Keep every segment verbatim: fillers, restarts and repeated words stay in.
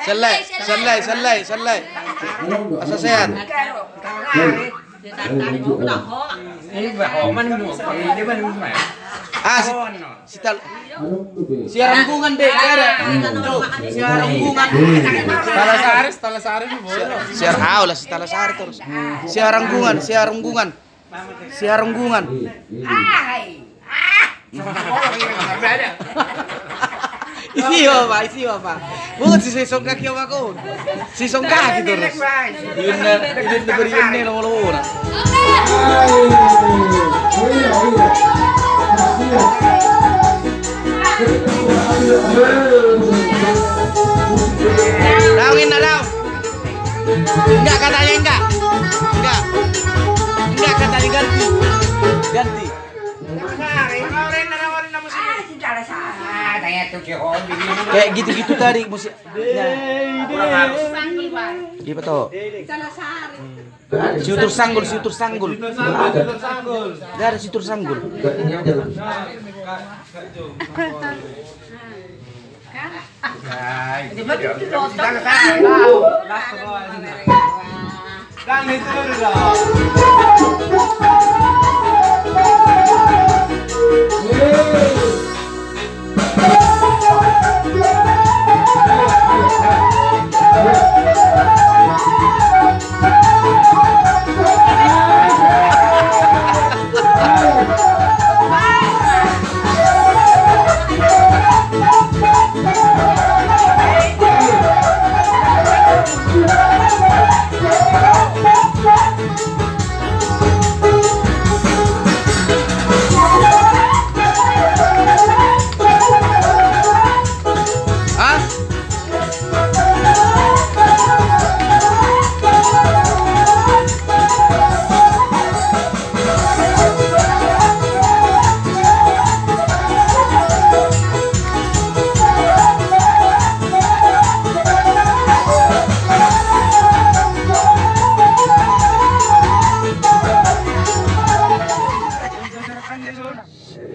Selle, selle, selle, selle. Asa sehat. Ah, si, si tal-, Siharunggungan, be, ada. Siharunggungan. Talasari, Talasari, boleh. Siar-, ah, lah, si Talasari terus. Siharunggungan, Siharunggungan. Siharunggungan. Isi, Bapak, isi, Bapak. Bukan si sesongkak ya, Pak, oh. Si songkak gitu terus. Ini, ini beri ini lo lo ora. Daun ini, daun. Enggak, katanya enggak. Enggak. Enggak, katanya ganti. Ganti. Kayak gitu-gitu tadi musik. Iya, betul. Si Utur Sanggul, si Utur Sanggul. Nggak ada si Utur Sanggul.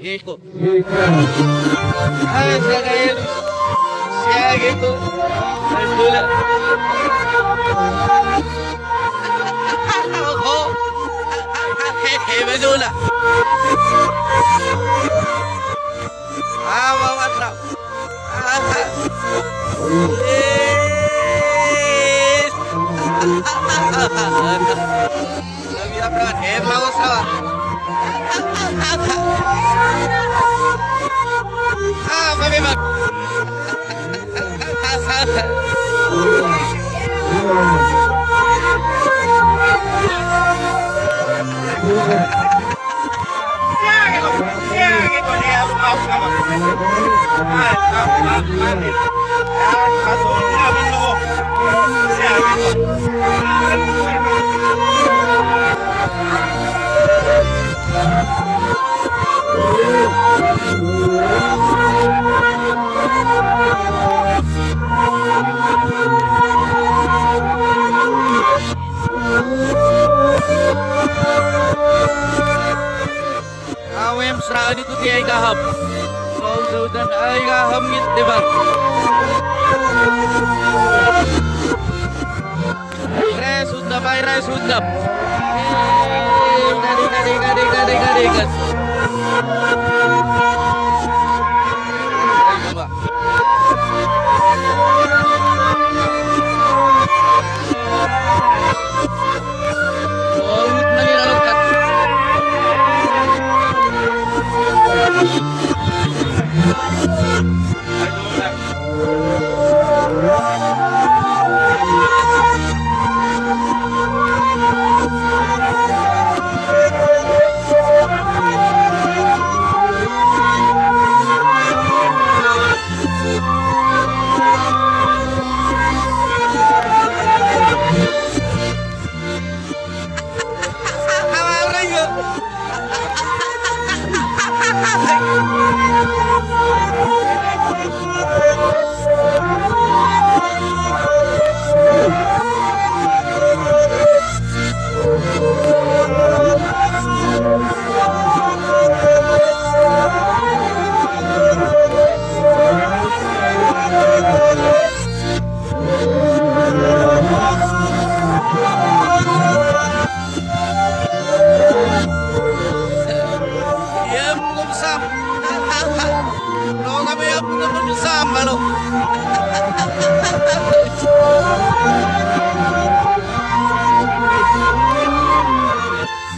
Iko. Hai, siaga itu. Siaga itu. Hai, dulu. Oh. Hehe, betul lah. Ah, Mama Trump. Ah. Eh. Lebih apa? Eh, bagus, bagus. Ah, apa memang? Awem sera ni tuti ai gaham. Kau sudan ai gaham git debar. Res undap ai, res undap. Gari, gari, gari, gari, gari, gas. Ia, hukum sam. Lo kami ia, hukum sam, lo.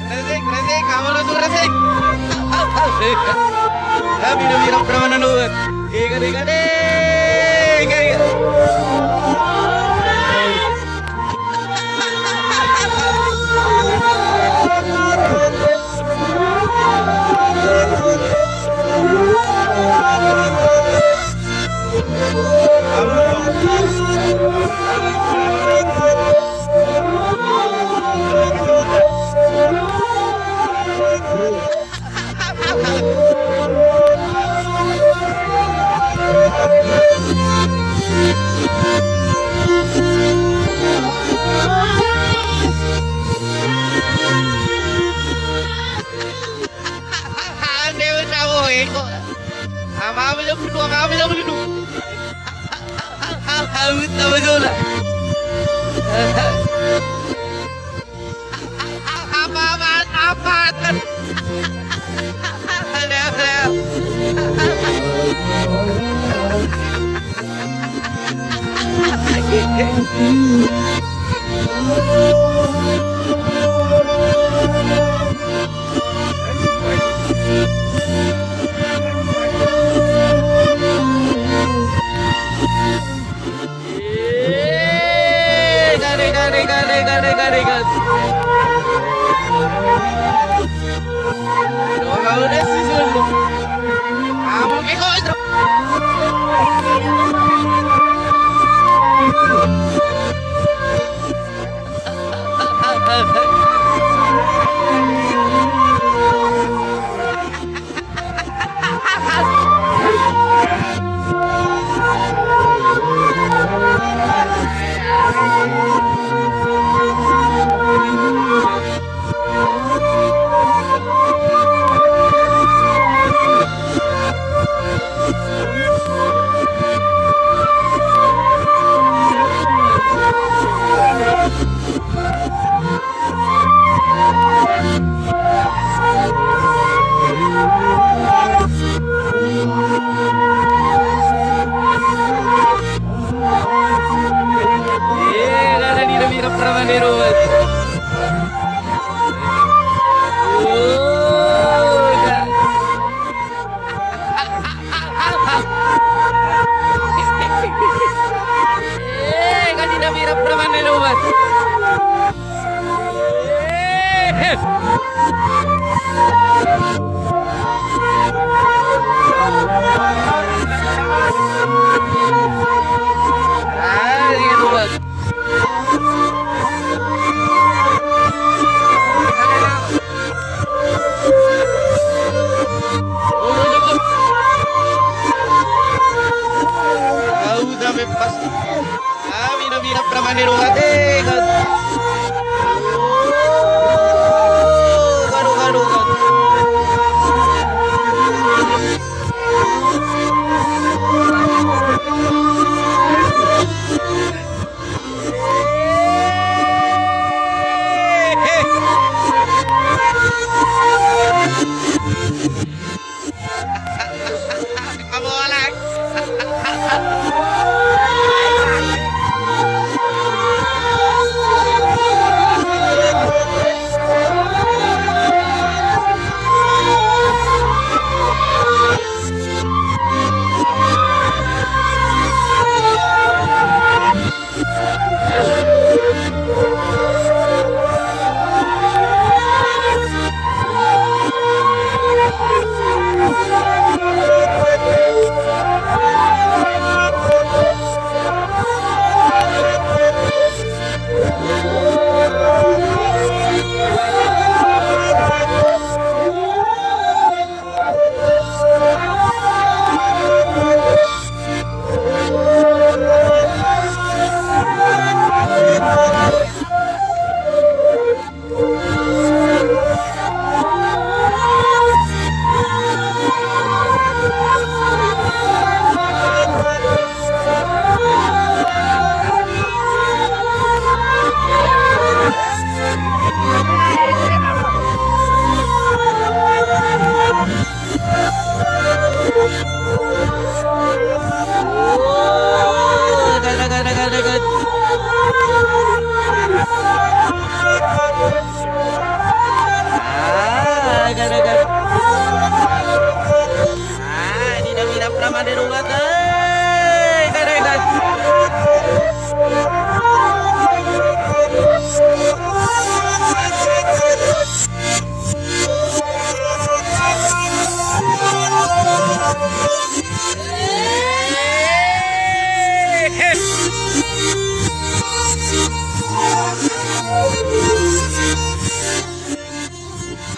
Resik, resik, kamu resik, resik. Kami udah bilang pernah menang, Ikan, ikan, ikan, ikan.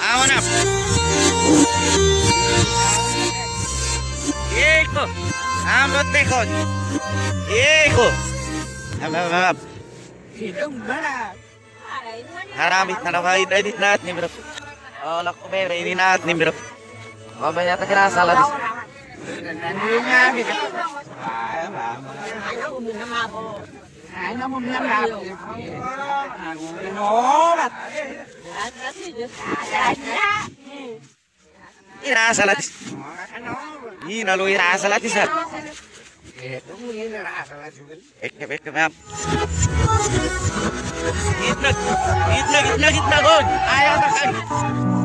Amanap. Iko. Am, dotekon. Iko. Am, am, am. Haram, ina na, ina, ina, ina, bro. Oh, laku bere, ina, ina, bro. Oh, banyak tak kira salah. Ira salah. Ina lo ira salah, Sar. Eke, eke, mam. Itna, itna, itna, itna, gol. Ayo, tekan.